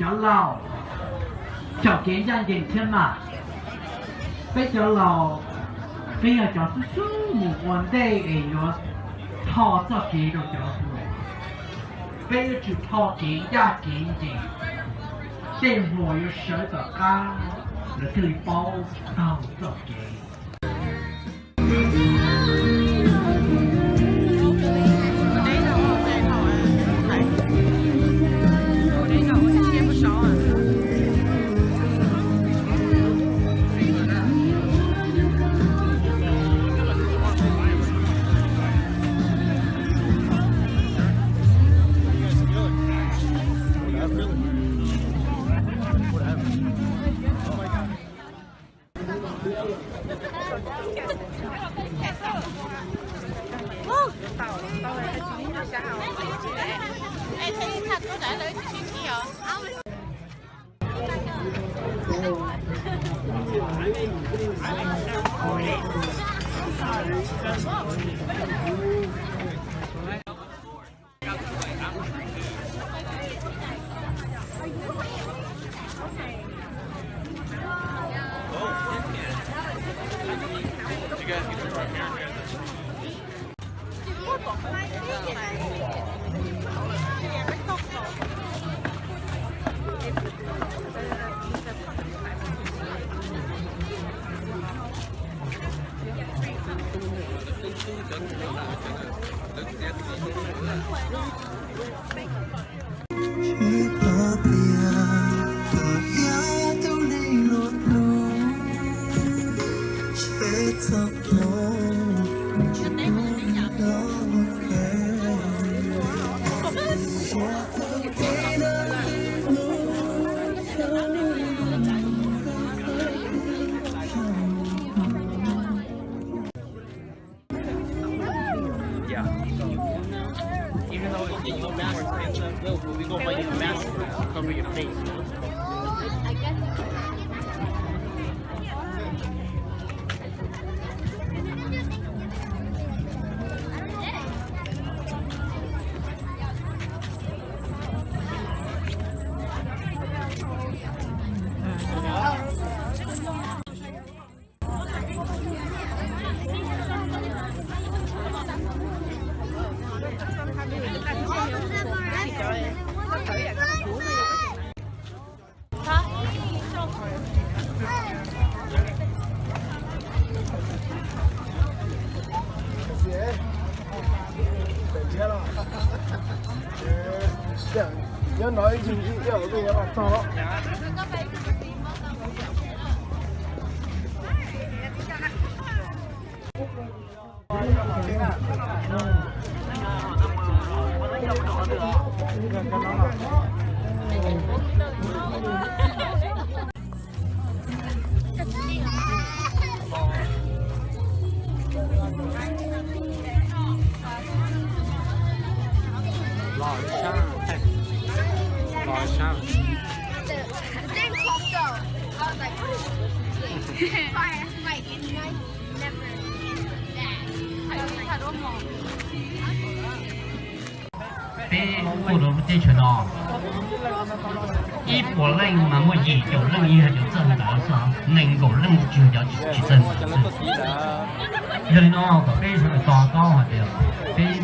Cov laus, tsom kev ncaj ncees thiab mas. Peb cov laus, peb yog cov xub xub mus ua ntej es yuav tho txoj kev rau cov hluas. Peb yuav tsum tho kev ncaj kev ncees, tej hluas yuav sawv tom qab, lawv thiaj li paub taug txoj kev. Yeah. Even though it's more expensive, we'll, we gonna buy you a mask to cover your face. Nyob no ib yig ib ib ib los txog. Los sab, los sab. Peb tuaj rau lub teb chaws no, ib puas leej mas muaj yim caum leej yog cov txawj ntawv xwb, nees nkaum leej tsis yog cov tsis txawj ntawv xwb. Yog li no kom peb sawv daws to taub hais tias peb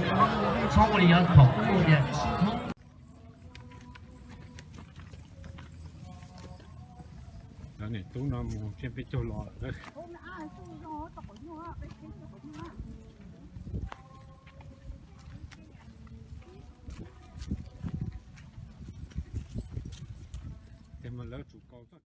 txhob ua li yav thaum ub tias Cov niam tub no mus tseg peb caug los lawm. Ces mas lawv tsum kaus txoj